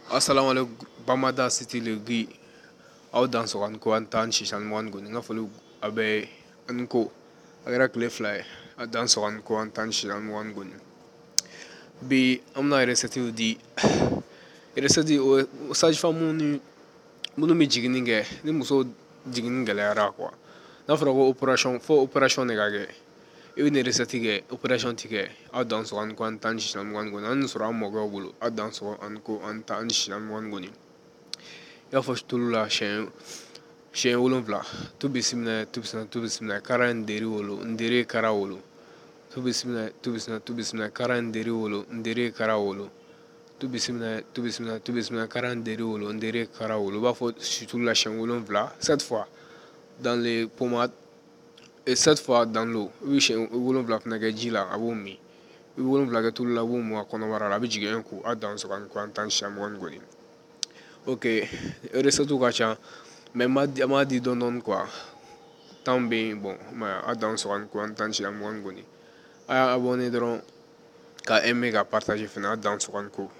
Assalamu alaikum Bamada City le Guy aw dan sɔgɔ ani ko an tan sisan mugan goni n ka foli a bɛɛ ye ani ko a kɛra tile 2 ye a dan sɔgɔ ani ko an tan sisan mugan goni. Bi an bɛna recette di, recette o sage-femme ni minnu bɛ jiginni kɛ, ni muso jiginni gɛlɛyara quoi, n'a fɔra ko opération, fo opération de ka kɛ, i bɛ nin recette kɛ, opération ti kɛ. Aw dan sɔgɔ ani ko an tan sisan mugan goni. An sɔrɔ an mɔkɛw bolo. Aw dan sɔgɔ ani ko an tan sisan mugan goni. I b'a fɔ tulu la siɲɛ 7. Tu bisimila, tu bisimila, tu bisimila, kara n deri wolo, n deri kara wolo. Tu bisimila, tu bisimila, tu bisimila, kara n deri wolo, n deri kara wolo. Tu bisimila, tu bisimila, tu bisimila, kara n deri wolo, n deri kara wolo. I b'a fɔ tulu la siɲɛ 7, sept fois dans les pommades et sept fois dans l'eau. I bɛ siɲɛ 7 fana kɛ ji la, a b'o min. I bɛ 7 kɛ tulu la, i b'o mun a kɔnɔbara la, a bɛ jigin un coup. Aw dan sɔgɔ ani ko an tan sisan mugan goni. Ok, recette ka ca, mais n b'a di dɔɔni dɔɔni quoi, temps bɛ yen. Bon, aw dan sɔgɔ ani ko an tan sisan mugan goni. A y'a abonné dɔrɔn, ka aimer, ka partager fana. Aw dan sɔgɔ ani ko.